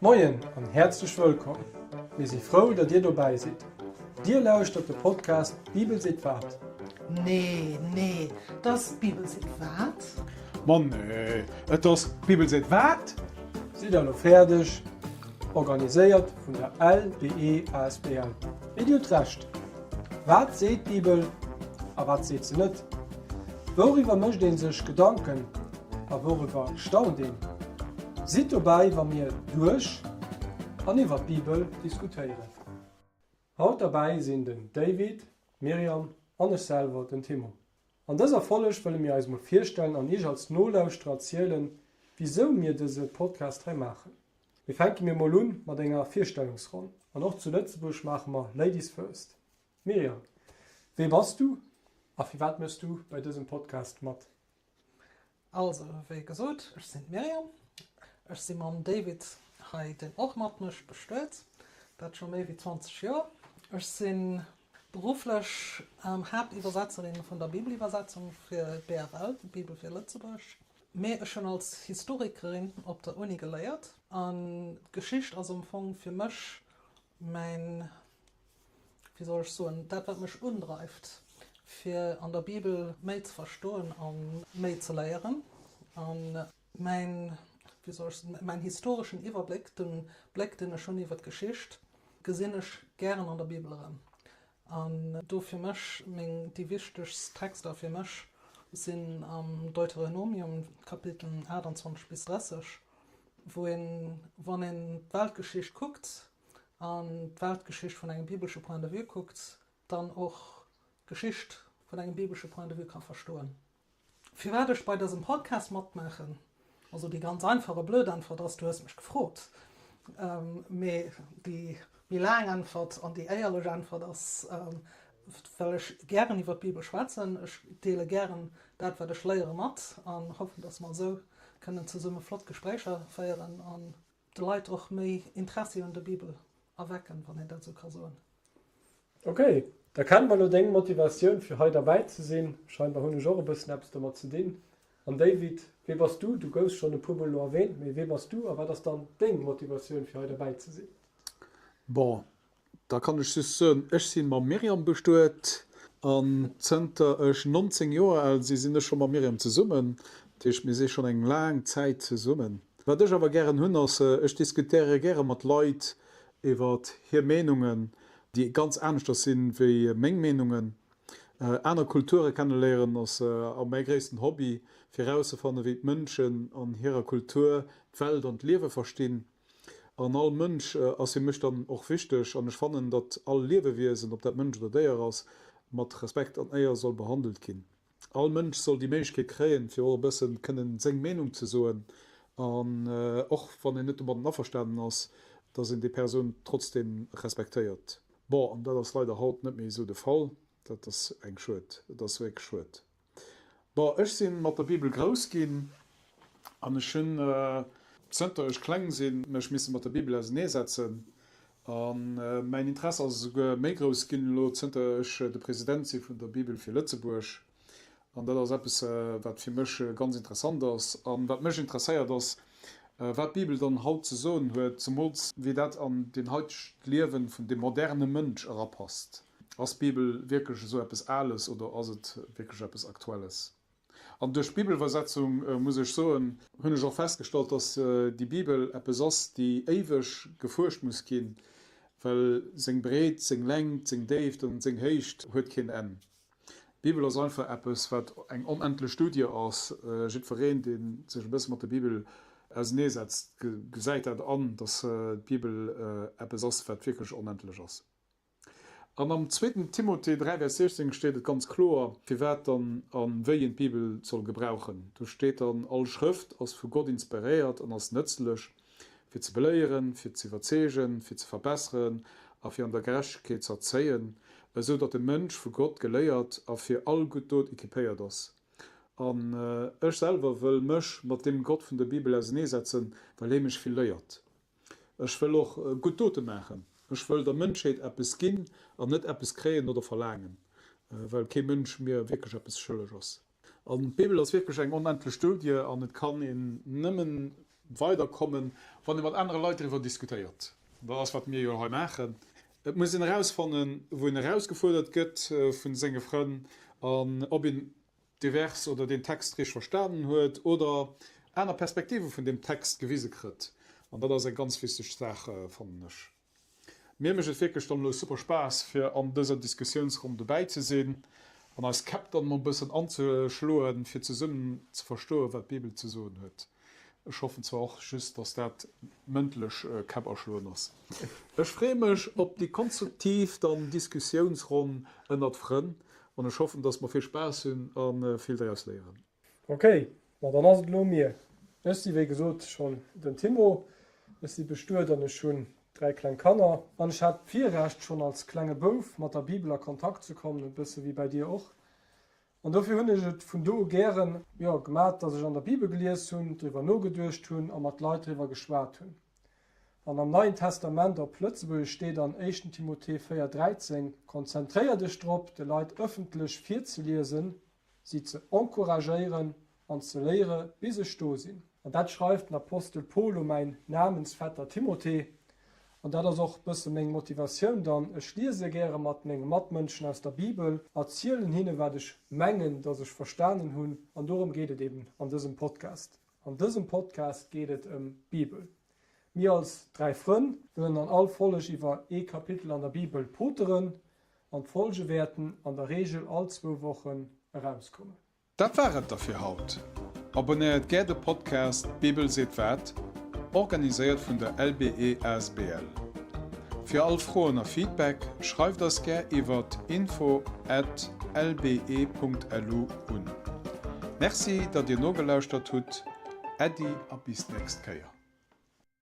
Moien an häerzlech wëllkomm! Mir si frou, datt Dir dobäi sidd. Dir lauschtert de Podcast D'Bibel seet wat? Nee, nee, 't ass D'Bibel seet wat? Ma nee, et ass D'Bibel seet wat? Sidd der elo fäerdeg? Organiséiert vun der LBE asbl. Mee Dir hutt Recht. Wat seet d'Bibel a wat seet se net? Wouriwwer mécht ee sech Gedanken a wouriwwer staunt een? Sidd dobäi, wa mir duerch an iwwer d'Bibel diskutéieren. Haut derbäi sinn den David, d'Myriam an ech selwer, den Timo. An dëser Folleg wëlle mir eis mol virstellen an iech als Nolauschterer erzielen, wisou mir dëse Podcast hei maachen. Mee fänke mir mol un mat enger Virstellungsronn. An och zu Lëtzebuerg maache mer Ladies first. Myriam, wee bass du a firwat méchs du bei dësem Podcast mat? Also, wéi gesot, ech sinn d'Myriam. Ech si mam David hei, deen och mat mech bestuet, dat scho méi wéi 20 Joer. Ech si berufflech Haaptiwwersetzerin vun der Bibeliwwersetzung fir d'BFL, d'Bibel fir Lëtzebuerg. Mee ech hunn als Historikerin op der Uni geléiert an d'Geschicht ass am Fong fir mech mäin, wéi soll ech soen, dat wat mech undreift, fir an der Bibel méi ze verstoen a méi ze léieren. A mäin, wéi soll ech soen, mäin historeschen Iwwerbléck, de Bléck deen ech hunn iwwer d'Geschicht, gesinn ech gären an der Bibel erëm. An do fir mech, meng, déi wichtegst Texter fir mech sinn am Deuteronomium, d'Kapiteln 28 bis 30, wou een, wann een d'Weltgeschicht kuckt an d'Weltgeschicht vun engem bibelsche Point de vue kuckt, dann och d'Geschicht vun engem bibelsche Point de vue ka verstoen. Firwat ech bei dësem Podcast matmaachen? Also déi ganz einfach a blöd Äntwert ass, du hues mech gefrot. Mee déi méi laang Äntwert an déi éierlech Äntwert ass, well ech gären iwwer d'Bibel schwätzen. Ech deele gären dat, wat ech léiere mat an hoffen, dass mer esou kënnen zesumme flott Gespréicher féieren an de Leit och méi Interessi un der Bibel erwecken, wann een dat esou ka soen. Ok, da kenne mer elo deng Motivatioun fir hei derbäi ze sinn. Scheinbar hunn ech och e bëssen eppes domat ze dinn. An David, wee bass du? Du goufs schonn e puer mol elo erwähnt, mee wee bass du a wat ass dann deng Motivatioun fir hei derbäi ze sinn? Bon, Da kann ech just soen, ech si mam Myriam bestuet an zënter ech 19 Joer al si, sinn ech scho mam Myriam zesummen. Dat heescht, mir si schonn eng laang Zäit zesummen. Wat ech awer gären hunn, ass, ech diskutéiere gäre mat Leit iwwer hir Meenungen, déi ganz aneschters sinn wéi meng Meenungen. Aner Kulture kenneléieren ass mäi gréissten Hobby, fir erauszefannen, wéi d'Mënschen an hirer Kultur d'Welt an d'Liewe verstinn. An all Mënsch ass fir mech dann och wichteg an ech fannen, datt all Liewewiesen, ob dat Mënsch oder Déier ass, mat Respekt an Éier soll behandelt ginn. All Mënsch soll déi Méiglechkeet kréien, fir och e bëssen kënnen seng Meenung ze soen an och wann een net domadden averstanen ass, datt een déi Persoun trotzdeem respektéiert. Bon, an dat ass leider haut net méi esou de Fall. Dat ass eng Schued, et ass wierklech schued. Bon, ech si mat der Bibel grouss ginn an ech hunn, zënter ech kleng sinn, mech misse mat der Bibel auseneesetzen. A mäin Interesse ass esouguer méi grouss ginn elo, zënter ech de President si vun der Bibel fir Lëtzebuerg. An dat ass eppes, wat fir mech ganz interessant ass. A wat mech interesséiert ass, wat d'Bibel dann haut ze soen huet, zemools wéi dat an den haitegt Liewen vun dem moderne Mënsch erapasst. Ass d'Bibel wierklech esou eppes Ales oder ass et wierklech eppes Aktuelles? An duerch d'Bibelwwersetzung, muss ech soen, hunn ech och festgestallt, dass déi Bibel eppes ass, déi éiweg gefuerscht muss ginn, well seng Breet, seng Längt, seng Déift an seng Héicht huet keen Enn. D'Bibel ass einfach eppes, wat eng onendlech Studie ass. Jiddwereen, dee sech e bësse mat der Bibel auseneesetzt, gesäit dat an, dass d'Bibel eppes ass, wat wierklech onendlech ass. An am zweeten Timothée 3, Vers 16 steet et ganz kloer, firwat dann a wéi een d'Bibel soll gebrauchen. Do steet dann, All Schrëft ass vu Gott inspiréiert an ass nëtzlech, fir ze beléieren, fir ze iwwerzeegen, fir ze verbesseren a fir an der Gerechtegkeet ze erzéien, esou datt de Mënsch vu Gott geléiert a fir all gutt Dot equipéiert ass. An ech selwer wëll mech mat deem Gott vun der Bibel auseneesetzen, well hie mech vill léiert. Ech wëll och gutt Dote maachen. Ech wëll der Mënschheet eppes ginn an net eppes kréien oder verlaangen, well kee Mënsch mir wierklech eppes schëlleg ass. An d'Bibel ass wierklech eng onendlech Studie an et kann een nëmmen. weiderkommen, wann ee mat anere Leit driwwer diskutéiert. Dat ass, wat mir jo hei maachen. Et muss een erausfannen, wou een erausgefuerdert gëtt vu senge Frënn an ob een de Vers oder deen Text richteg verstanen huet oder aner Perspektive vun deem Text gewise kritt. An dat ass eng ganz wichteg Saach, fannen ech. Mir mécht et wierklech dann elo super Spaass fir an dëser Diskussiounsronn dobäi ze sinn an eis Käpp dann emol e bëssen anzeschloen fir zesummen ze verstoen wat d'Bibel ze soen huet. Ech hoffen zwar och just dass dat mëndlech Käpp aschloen ass. Ech freeë mech op déi konstruktiv dann Diskussiounsronn ënnert Frënn an ech hoffen dass mer vill Spaass hunn a vill draus léieren. Ok, ma dann ass et elo mir. Ech si wéi gesot schonn den Timo, ech si bestuet an ech hunn 3 kleng Kanner. An ech hat d'Virrecht schonn als klenge Bouf mat der Bibel a Kontakt ze kommen, e bësse wéi bäi dir och. An dofir hunn ech et vun do u gären, jo, gemat, dass ech an der Bibel gelies hunn, driwwer nogeduecht hunn a mat Leit driwwer geschwat hunn. An am Neien Testament op Lëtzebuergesch steet an éischten Timothée 4, 13, Konzentréier dech drop, de Leit ëffentlech virzeliesen, si ze encouragéieren an ze léiere bis ech do sinn. An dat schreift den Apostel Paul u mäin Namensvetter Timothée. An dat ass och bësse meng Motivatioun dann, Ech liese gäre mat menge Matmënschen aus der Bibel, erzielen hinne wat ech mengen, dass ech verstanen hunn. An dorëm geet et eben an dësem Podcast. An dësem Podcast geet et ëm d'Bibel. Mir als 3 Frënn wëllen an all Folleg iwwer ee Kapitel an der Bibel poteren an d'Folge wäerten an der Reegel all zwou Wochen erauskommen. Dat war et da fir haut. Abonnéiert gär de Podcast D'Bibel seet wat, organiséiert vun der LBE asbl. Fir all Froen a Feedback schreift eis gär iwwert info at lbe.lu un. Merci, datt dir nogelauschtert hutt. Äddi a bis d'nächst Kéier.